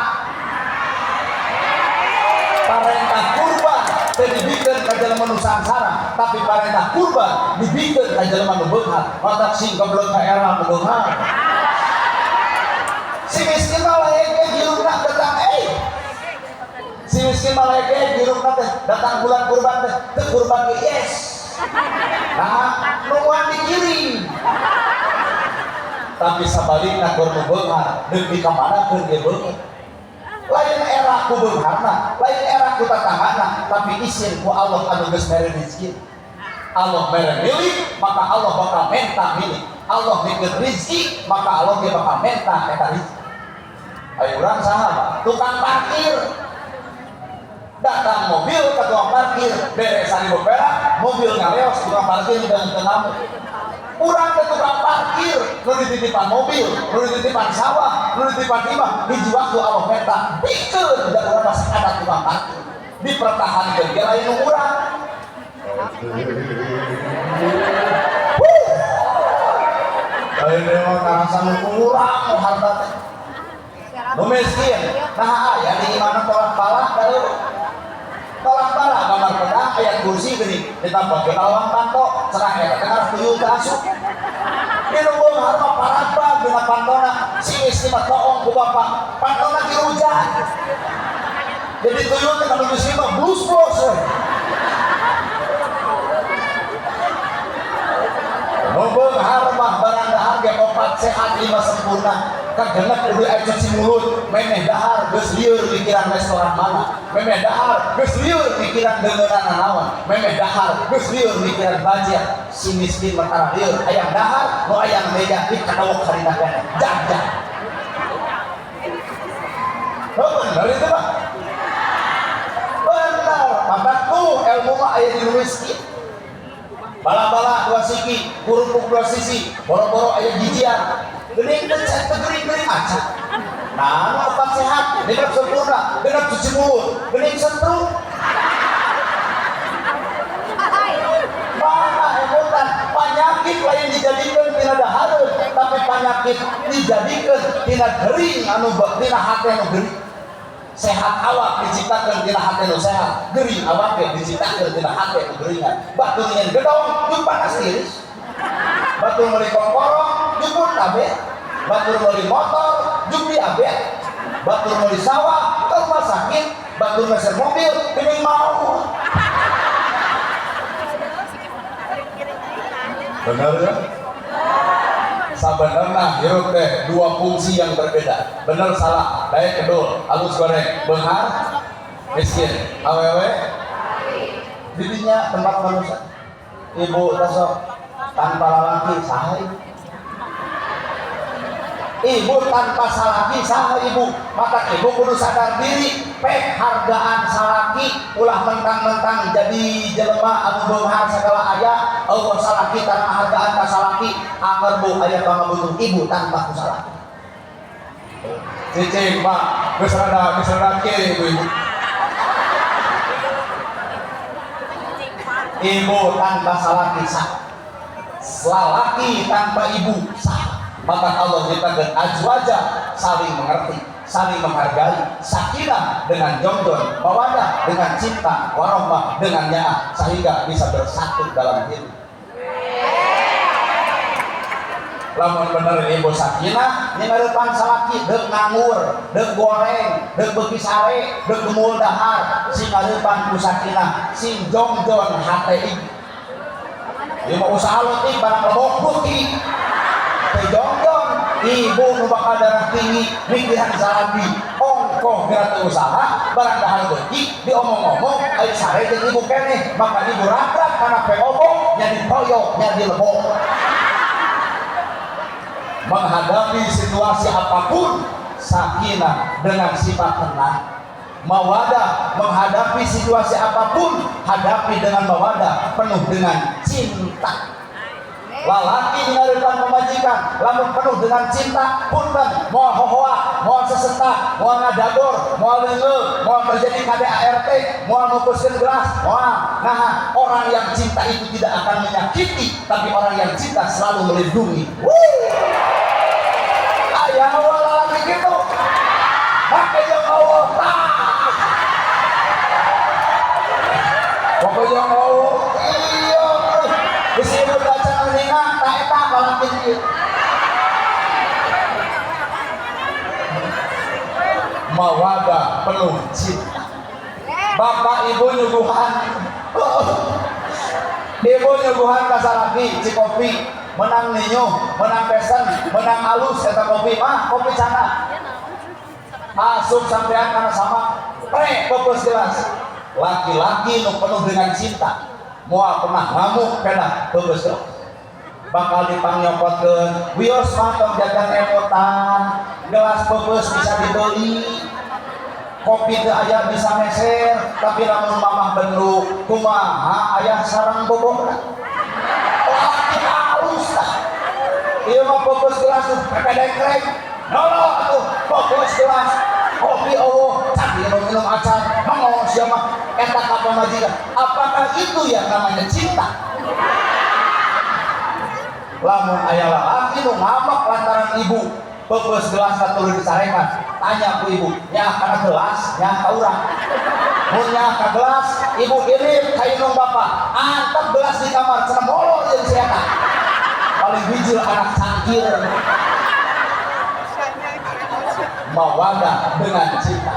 Speaker 1: Parentah kurban teu dibikeun ka jelema nu sangsara, tapi parentah kurban dibikeun ka jelema nu beunghar. Matak sing goblok ka era nu beunghar. Si miskin mah lege hirupna datang si miskin mah lege hirupna teh datang bulan kurban teh teu kurban ge yes. Nah, nungguan dikirim. Tapi sabalikna keur nu beunghar deuk dikamanakeun ge beunghar. Lain era ku beungharna, lain era ku tatanggana, tapi isin ku Allah anu geus mere rezeki. Allah mere milik, maka Allah bakal menta milik. Allah bikin rezeki, maka Allah ge bakal menta eta rezeki. Ayo urang saha, Pak? Tukang parkir. Datang mobil ke tukang parkir, bere 1.000 perak, mobil ngaleos tukang parkir udah teu ngamuk. Urang ke tukang parkir, nu dititipan mobil, nu dititipan sawah, nu dititipan imah, hiji waktu Allah menta bikeun da urang masih ada tukang parkir. Dipertahankeun ge lain nu urang. Lain memang ngarasa nu urang nu harta teh. Nu miskin, nah aya di imahna tolak balak baru. Tolak balak gambar pedang ayat kursi geuning ditambah ke lawang panto cerah eta teh ngarah tuyul teh asup. Di nu beunghar mah parabag dina pantona si miskin mah toong ku bapak pantona dirujak. Jadi tuyul teh kalau miskin mah blus-blus we. Nu beunghar mah barang dahar ge 4 sehat 5 sempurna. Kagenep kudu aya cuci mulut, memeh dahar geus lieur pikiran restoran mana, memeh dahar geus lieur pikiran deungeunana naon, memeh dahar geus lieur pikiran budget. Si miskin mah tara lieur, hayang dahar nu aya meja di kadawok harina keneh. Jag-jag. Oh, bener itu mah. Bener, maka tuh ilmu mah aya di nu miskin. Bala-bala 2 siki, kerupuk 2 sisi, boro-boro aya gigian. Geuning teh geuning-geuning aca. Nah, nu 4 sehat, genep sempurna, genep cuci mulut, geuning sentru. Mana emutan panyakit lain dijadikeun tina dahareun, tapi panyakit dijadikeun tina gering anu tina hate anu gering. Sehat awak diciptakeun tina hate nu sehat, gering awak ge diciptakeun tina hate nu geringan. Batur nyen gedong jeung panas tiris. Batur meuli kongkorong jeung pun kabeh. Batur meuli motor jeung diabet. Batur meuli sawah ke rumah sakit, batur meser mobil geuning mau. Benar ya? Sabenerna hirup teh 2 fungsi yang berbeda. Bener salah, daek kedul, alus goreng, beunghar, miskin, awewe, didinya tempat manusia. Ibu tasok tanpa lalaki saha ibu. Ibu tanpa salaki saha ibu. Maka ibu kudu sadar diri, pek hargaan salaki ulah mentang-mentang jadi jelema anu beunghar sagala aya, eueuh salaki tanpa hargaan ka salaki, anger bu aya pangabutuh ibu tanpa ku salaki. Cicing Pak, geus rada kieu ibu-ibu. Ibu tanpa salaki sah. Salaki tanpa ibu sah. Maka Allah nyiptakeun azwaja saling mengerti, saling menghargai, sakinah dengan jongjon, mawadah dengan cinta, warohmah dengan nyaah, sehingga bisa bersatu dalam hidup. Lamun bener ibu sakinah, nyarepan salaki deuk nganggur, deuk goreng, deuk beuki sare, deuk gemul dahar, sing ngarepan ku sakinah, sing jongjon hate ibu. Ieu mah usaha leutik barang lebok beuki. Teu jongjon, ibu nu bakal darah tinggi mikiran salaki, ongkoh geura teu usaha, barang dahar beuki diomong-omong ai sare jeung ibu keneh, maka ibu ragrag kana pe obong nya ditoyok nya dilebok. Menghadapi situasi apapun, sakinah dengan sifat tenang. Mawadah, menghadapi situasi apapun, hadapi dengan mawadah, penuh dengan cinta. Lalaki ngarepan pamajikan lamun penuh dengan cinta, punten, moal hohoa, moal sesentak, moal ngadagor, moal leungeul, moal terjadi KDART, moal mupuskeun gelas, moal. Nah, orang yang cinta itu tidak akan menyakiti, tapi orang yang cinta selalu melindungi. Wuh. Aya lalaki gitu make jeung Allah tah. Pokoknya Allah iya geus ieu baca ninga ta eta lalaki ieu. Mawadah penuh cinta. Bapak ibu nyuguhan, ibu nyuguhan ka salaki cikopi, menang ninyuh, menang pesen, menang alus eta kopi mah kopi cana. Asup sampean kana sama pre peupeus gelas. Laki-laki nu penuh dengan cinta moal pernah ngamuk pedah peupeus gelas. Bakal dipangyokotkeun, wios mah tong jajan emotan, gelas peupeus bisa dibeli, kopi teu aya bisa meser, tapi lamun mamah bendu kumaha aya sarang bobohna. Laki halus tah. Ieu mah peupeus gelas tuh pepedekrek. Nolok atuh peupeus gelas kopi eueuh, can minum-minum acan, mangol sia mah eta ka pamajikan. Apakah itu yang namanya cinta? Lamun aya lalaki nu ngambek lantaran ibu peupeus gelas tuluy dicarekan, tanya ku ibu, nyaah kana gelas, nyaah ka urang. Mun nyaah ka gelas, ibu irim ka indung bapa, antep gelas di kamar cenah molo jeung si eta. Paling bijil anak cangkir. Mawadah dengan cinta.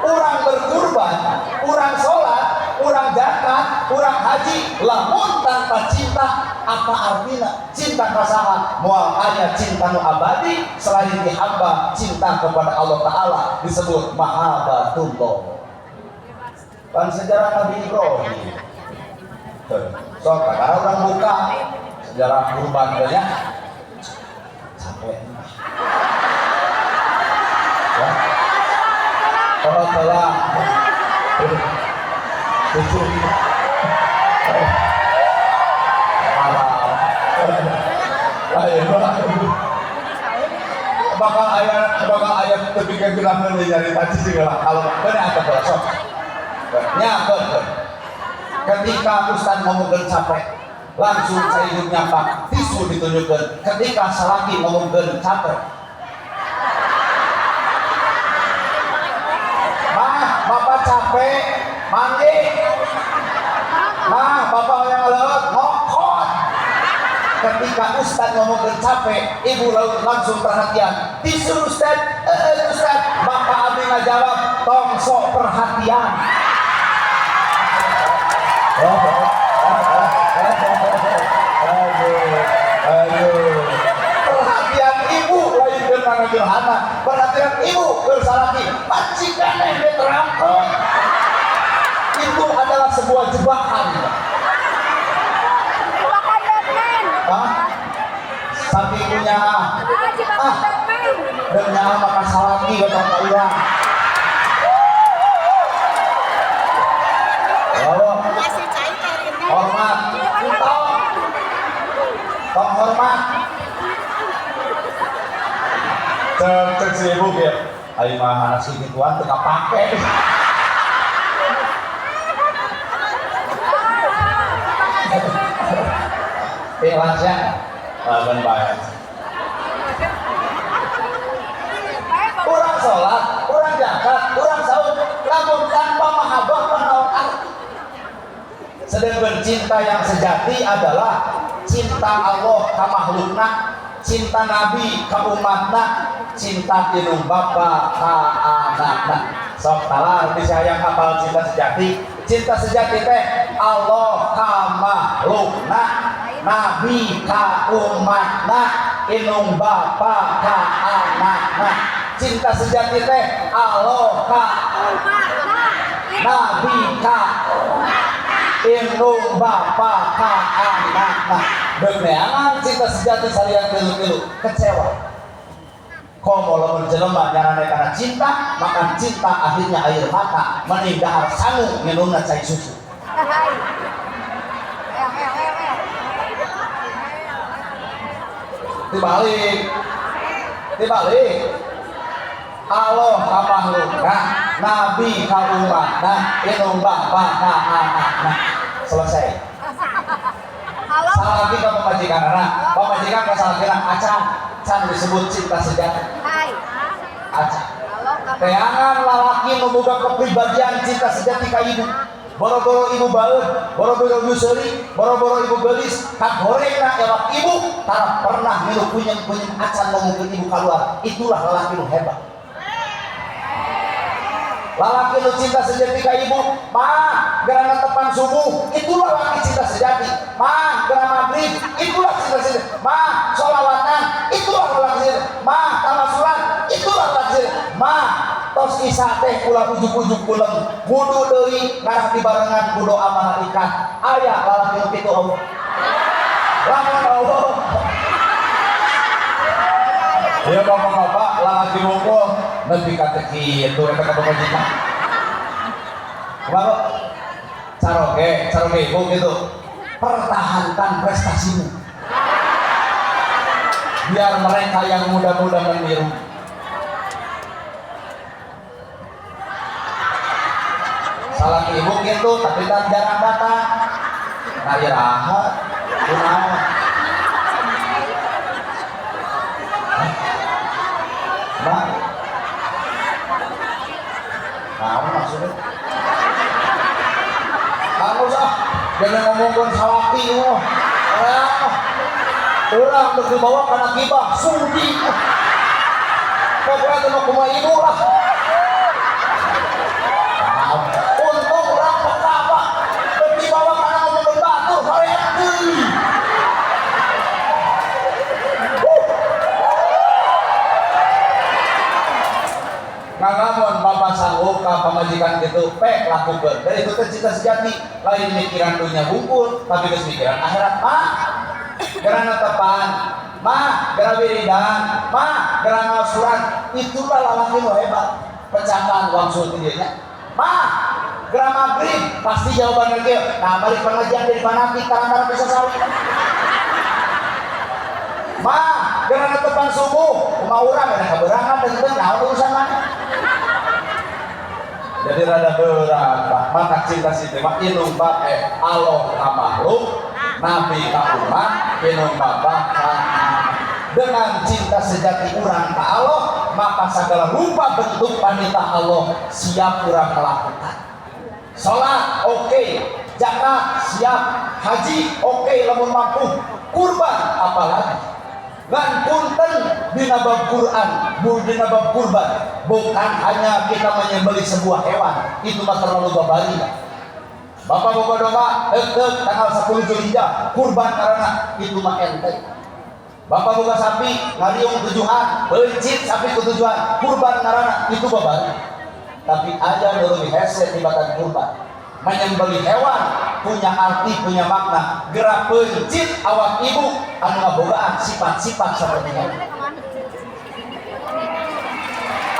Speaker 1: Urang berkurban, urang sholat, urang zakat, urang haji, lamun tanpa cinta apa artinya? Cinta kasaha moal aya cinta nu abadi selain di hamba cinta kepada Allah Ta'ala disebut mahabbatullah. Pan sejarah Nabi Ibrahim. Sok kakara urang buka sejarah kurban teh nya. Capek. Ya. Kalau telah tujuh bakal ayah tepi ke bilang nyari tadi sih lah kalau benar apa kalau sok nya ketika ustaz ngomongkeun capek langsung saya hidup nyapak tisu ditunjukkan. Ketika salaki ngomongkeun capek, mah bapak capek mandi, mah bapak yang lewat ngokot. Ketika ustaz ngomongkeun capek, ibu langsung perhatian. Tisu ustaz, ustaz, bapak abdi ngajawab, tong sok perhatian. Aduh. Perhatian ibu lain keur gerhana, perhatian ibu keur salaki, majikan yang diterangkeun. Itu adalah sebuah jebakan.
Speaker 2: Jebakan Batman.
Speaker 1: Hah? Saking punya
Speaker 2: jebakan Batman.
Speaker 1: Dan nyaah maka salaki batang ka urang. Lalu hormat, tong, tong hormat. Cek si ibu ya, ayo mah anak si gituan teu kapake. Ikhlasnya, ben bae. Urang sholat, urang zakat, urang saum, lamun tanpa mahabbah mah naon arti? Sedangkan cinta yang sejati adalah cinta Allah ka makhlukna, cinta Nabi ka umatna, cinta indung bapa ka anakna. Sok talar bisa hayang hafal cinta sejati. Cinta sejati teh Allah ka makhlukna, Nabi ka umatna, indung bapa ka anakna. Cinta sejati teh Allah ka
Speaker 2: umatna,
Speaker 1: Nabi ka indung bapa ka anakna. Dek neangan cinta sejati salian tilu-tilu kecewa. Komo lamun jelema nyarane karena cinta, maka cinta akhirnya air mata, mending dahar sangu nginumna cai susu.
Speaker 2: Hai. Eh, eh, eh, eh.
Speaker 1: Dibalik, dibalik. Allah ka makhlukna, nabi ka umatna, indung bapa ka anakna. Selesai.
Speaker 2: Halo.
Speaker 1: Salaki ka pamajikanana, pamajikan ka salakina acan, can disebut cinta sejati.
Speaker 2: Hai.
Speaker 1: Acan.
Speaker 2: Halo kamu.
Speaker 1: Teangan lalaki nu boga kepribadian cinta sejati ka ibu. Boro-boro ibu baeud, boro-boro ibu seuri, boro-boro ibu geulis, kagorengna ewak ibu, tara pernah milu kunyeng-kunyeng acan ngomongkeun ibu keluar. Itulah lalaki nu hebat. Lalaki nu cinta sejati ka ibu, ma geura tepan subuh, itulah laki cinta sejati. Ma geura maghrib, itulah cinta sejati. Ma sholawatan, itulah laki sejati. Ma tawasulan, itulah laki sejati. Ma tos isa teh ulah ujuk-ujuk kulem, wudu deui ngarah dibarengan ku doa malaikat. Aya lalaki nu kitu Allah. Lamun Allah. Ya bapak-bapak lalaki wungkul nepi ka teu kitu eta ka pamajikan. Kumaha? Caroge, caroge ibu gitu. Pertahankan prestasimu. Biar mereka yang muda-muda meniru. Salah ibu gitu, tapi kan jarang datang. Nah, iraha, kunaon? Bang, naon maksudnya? Kamu sah, jangan ngomongkan salaki, wah. Orang tuh dibawa karena gibah, sudi. Pokoknya cuma kumaha ibu lah. Untung orang peka pak, dibawa karena ngomongin batu, hoream deui. Ngalamun bapak sanggup ka pamajikan gitu, pek lakukeun. Dan itu teh cinta sejati, lain mikiran dunia hungkul, tapi geus mikiran akhirat. Mah, geura netepan, mah geura wiridan, mah geura ngaos surat, itulah lalaki nu hebat. Pecahan wangsul ti dieu nya. Mah, geura maghrib, pasti jawabannya kieu. Nah, balik pengajian dari fanatik karena bisa sawi. Mah, geura netepan subuh, kumaha urang ada kaberangan dan teu naon urusan mana. Jadi rada berat, Pak. Maka cinta sejati mah indung bapa Allah ka makhluk, nabi ka umat, indung bapa ka anak. Dengan cinta sejati urang ka Allah, maka segala rupa bentuk panitah Allah siap urang melakukan. Salat oke, zakat siap, haji oke lamun mampu, kurban apalagi. Ngan punten dina bab Quran, dina bab kurban, bukan hanya kita menyembelih sebuah hewan, itu mah terlalu babari. Bapak boga domba, heuk tanggal 10 Zulhijjah, kurban karena itu mah enteng. Bapak boga sapi, ngariung tujuan, peuncit sapi ku tujuan, kurban karena itu babari. Tapi aja nu leuwih hese tibatan kurban. Menyembelih hewan punya arti, punya makna. Gerak peuncit awak ibu anu ngabogaan sifat-sifat seperti hewan.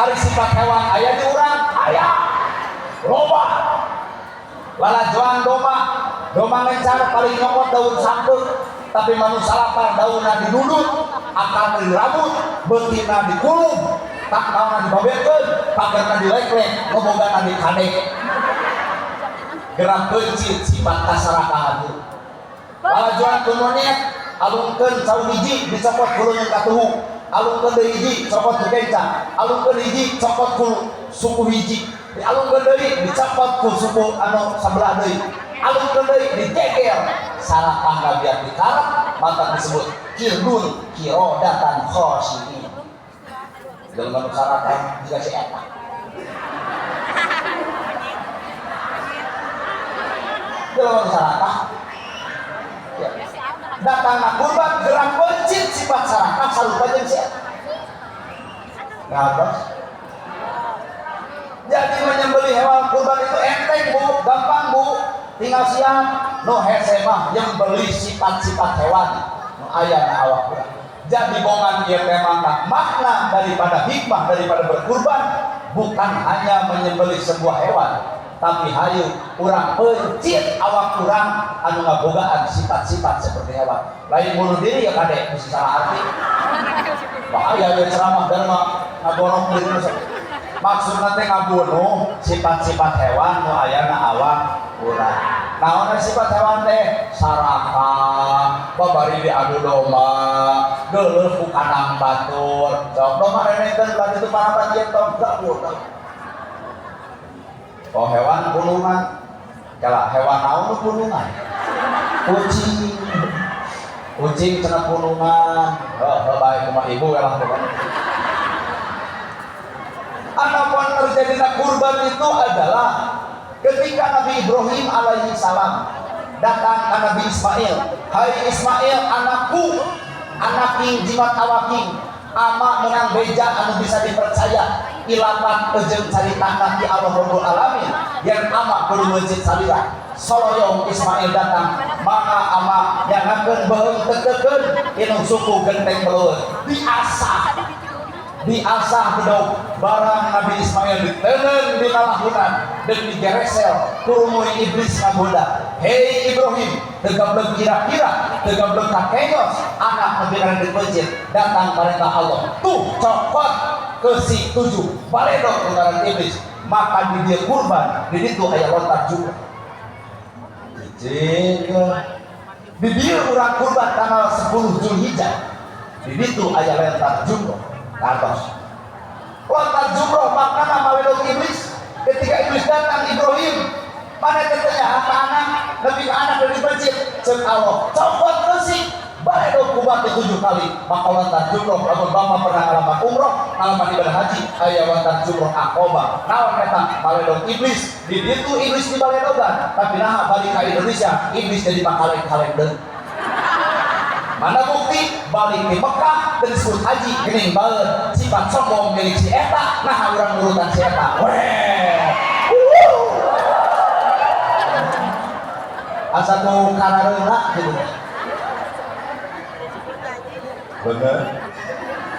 Speaker 1: Ari sifat hewan aya di urang, aya. Loba. Lalajoan domba, domba ngencar paling nyokot daun sampeu, tapi manusia lapar daunna didudut, akarna dirabut, beutina dikulub, tangkalna dibabekeun, pagerna dileklek, ngobogana dikadek. Gerak peuncit sifat kasarakahan. Lalajoan ku monyet, alungkeun cau hiji dicokot ku leungeun katuhu, alungkeun deui hiji cokot ku kenca, alungkeun hiji cokot ku suku hiji, dialungkeun deui dicokot ku suku anu sabelah deui, alungkeun deui dijeger, sarakah biar dikarep, maka disebut kirdun kirodatan khosiin. Jelema nu sarakah jiga si eta. Jelema nu sarakah ya. Datang kurban gerak peuncit sifat sarakah sarupa jeung si eta. Ngabas. Jadi menyembelih hewan kurban itu enteng bu, gampang bu, tinggal siap. No hese mah nyembelih sifat-sifat hewan nu aya na awak urang. Jadi bongan ieu teh maka makna daripada hikmah daripada berkurban bukan hanya menyembelih sebuah hewan, tapi hayu urang pencit awak urang anu ngabogaan sifat-sifat seperti hewan. Lain bunuh diri ya kade, mesti salah arti. Bahaya ya ceramah dharma ngagorok diri. Maksudna teh ngabunuh sifat-sifat hewan nu aya na awak urang. Naon sifat hewan teh? Sarakah, babari diadu domba, geuleuh ku kandang batur. Sok domba remehkeun ulah kitu paraban ieu tong gak. Oh, hewan pulungan. Kala hewan naon nu pulungan? Kucing. Kucing cenah pulungan. Heuh, bae kumaha ibu lah pokoknya. Adapun terjadinya kurban itu adalah ketika Nabi Ibrahim alaihi salam datang ke Nabi Ismail, "Hai Ismail, anakku, anaking jimat awaking, ama menang beja anu bisa dipercaya ilapat ejeng carita ti Allah Rabbul Alamin yang ama kudu meuncit salira." Soloyong Ismail datang, maka ama nyangakeun beuheung tekekeun inung suku genteng belut diasah, diasah bedog barang Nabi Ismail diteungeun di lalahunan dan digeresel kurumui iblis ngagoda, "Hei Ibrahim, tegablek kira-kira tegablek kakeyos anak Nabi karena dipeuncit." Datang perintah Allah, tuh cokot ke si tujuh baledog ngaran iblis. Maka di dia kurban di ditu aya lontar juga. Cicing di dia urang kurban tanggal 10 Zulhijjah, di ditu aya lontar jumroh. Atas lontar jumroh maknana maledog iblis. Ketika iblis datang, "Ibrahim, mana katanya apa anak lebih ke anak dari masjid?" Cek Allah, copot besi, baledog ku batu tujuh kali. Maka lontar jumroh, lamun bapak pernah ngalaman umroh, ngalaman ibadah haji, aya lontar jumroh Aqobah. Naon eta? Maledog iblis. Di ditu iblis di baledogan, tapi nah balik ke Indonesia iblis jadi makaleng-kaleng deui. Mana bukti? Balik di Mekah dan disebut haji geuning baeun sifat sombong milik si eta. Nah, urang nurutan si eta weh. Asa ku karareuna gitu. Bener,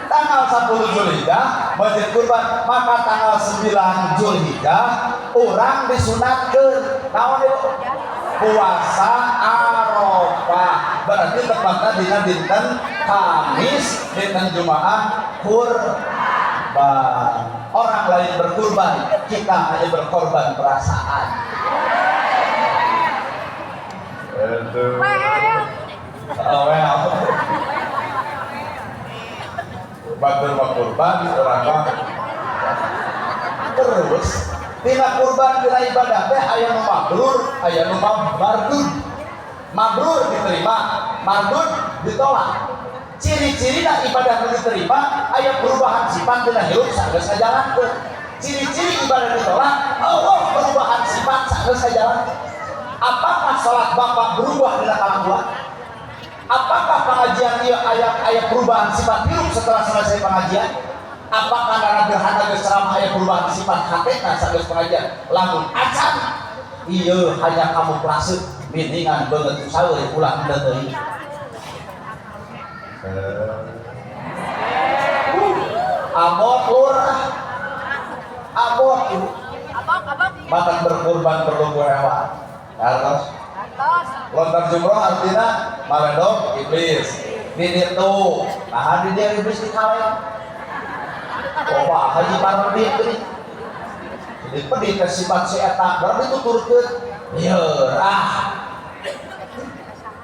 Speaker 1: tanggal 10 Zulhijjah masjid kurban, maka tanggal 9 Zulhijjah urang disunatkeun naon ieu? Puasa Arafah. Berarti tepatnya dina dinten Kamis, dinten Jumaah kurban. Orang lain berkurban, kita hanya berkorban perasaan. Aduh. Oh, well. Batur mah kurban, urang mah terus tina kurban, tina ibadah teh aya nu mabrur, aya nu mardud. Mabrur diterima, mardud ditolak. Ciri-cirina ibadah nu diterima aya perubahan sifat dina hirup sageus ngajalankeun. Ciri-ciri ibadah ditolak, Allah perubahan sifat sageus ngajalankeun. Apakah salat bapak berubah dina kalakuan? Apakah pengajian ieu aya aya perubahan sifat hirup setelah selesai pengajian? Apakah nara gerhana geus ceramah aya perubahan sifat hatena sageus pengajian? Lamun acan, ieu hanya kamuflase mendingan beungeut saeur ulah henteu teuing. Abot lur, abot ibu.
Speaker 2: Abok, abok.
Speaker 1: Matak berkurban perlu hewan hartos.
Speaker 2: Atos.
Speaker 1: Lontar jumroh artinya maledog iblis di ditu. Nah, di dia iblis di kaleng. Oh, Pak Haji Pardi ini jadi pedih ke sifat si eta, berarti itu turutkeun lieur ah.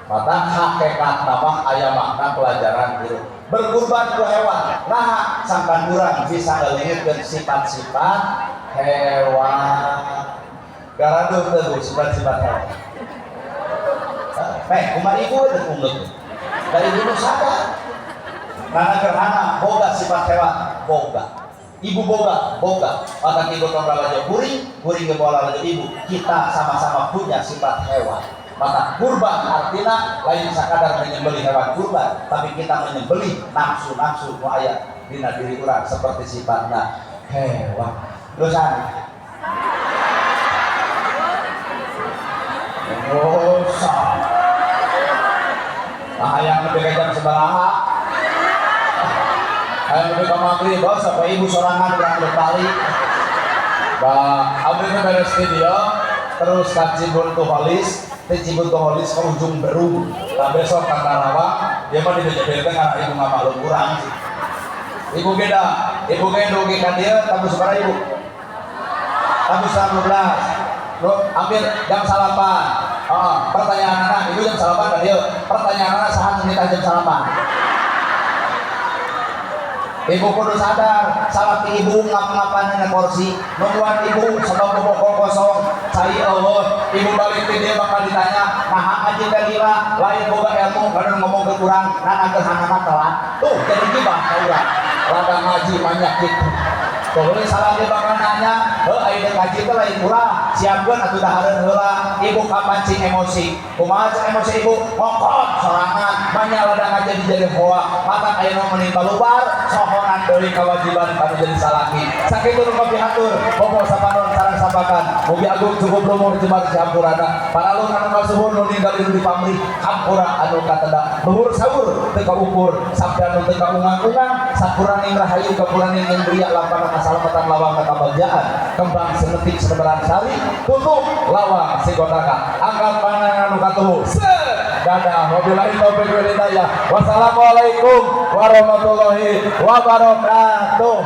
Speaker 1: Maka hakikat nama aya makna pelajaran hidup berkurban ke hewan. Nah, sangkan urang bisa ngaleungitkeun sifat-sifat hewan. Garaduh teu Bu sifat-sifat hewan? Meh, kumaha ibu teu unggul. Dari ibu nu sadar. Karena gerhana boga sifat hewan, boga. Ibu boga, boga. Maka ibu tong lalajo kuring, kuring ge bawa lalajo ibu. Kita sama-sama punya sifat hewan. Maka kurban artinya lain sakadar menyembelih hewan kurban, tapi kita menyembelih nafsu-nafsu nu aya dina diri urang seperti sifatna hewan. Terusan. Oh, sah. Nah, yang lebih jam sebaraha. Ayo lebih ke maghrib, bos, sampai ibu sorangan urang rek balik. Bah, abdi teh beres video, terus ka Cibuntu Holis, di Cibuntu Holis ke Ujung Berung. Nah, besok ke Karawang, dia mah di BJB teh ngarah ibu nggak maklum kurang sih. Ibu beda, ibu ge dugi ka dieu tabuh sabaraha ibu? Tabuh 19. Lo hampir jam 9. Oh, pertanyaan anak, ibu jam 9 ka dieu. Pertanyaan anak, saha nu nitah jam 9? Ibu kudu sadar, salaki ibu ngap-ngapan dina kursi, nungguan ibu sebab boboko kosong, cai euweuh. Ibu balik ti dieu bakal ditanya, "Naha ngaji teh lila, lain boga ilmu, kadang ngomong ke kurang, nanagehanana telat." Tuh, jadi gibah ka urang. Ladang ngaji banyak gitu. Pokoknya salaki bakal nanya, "Heuh, aya deuk ngaji teh lain urang, siapkeun atuh dahareun heula." Ibu kapancing emosi. Kumaha cek emosi ibu? Ngokot sorangan, banyak ladang ngaji jadi hoa. Matak aya nu mending kalubar, sohonan deui kewajiban kanu jadi salaki. Sakitu nu kapihatur, bobo sapanon sareng sapakan. Mugi agung cukup lumur jembar campurana. Paralun anu kasuhun nu ninggal di pamrih, hampura anu kateda. Luhur saur teu kaukur, sabda nu teu kaungang-ungang, sapuraning rahayu kapuraning indria lampana kasalamatan lawang kabagjaan. Kembang semetik senebaran sari, tutup lawang sigotaka. Angkat pangan anu katuhu. Set. Dadah. Wabillahi taufik wal hidayah. Wassalamualaikum warahmatullahi wabarakatuh.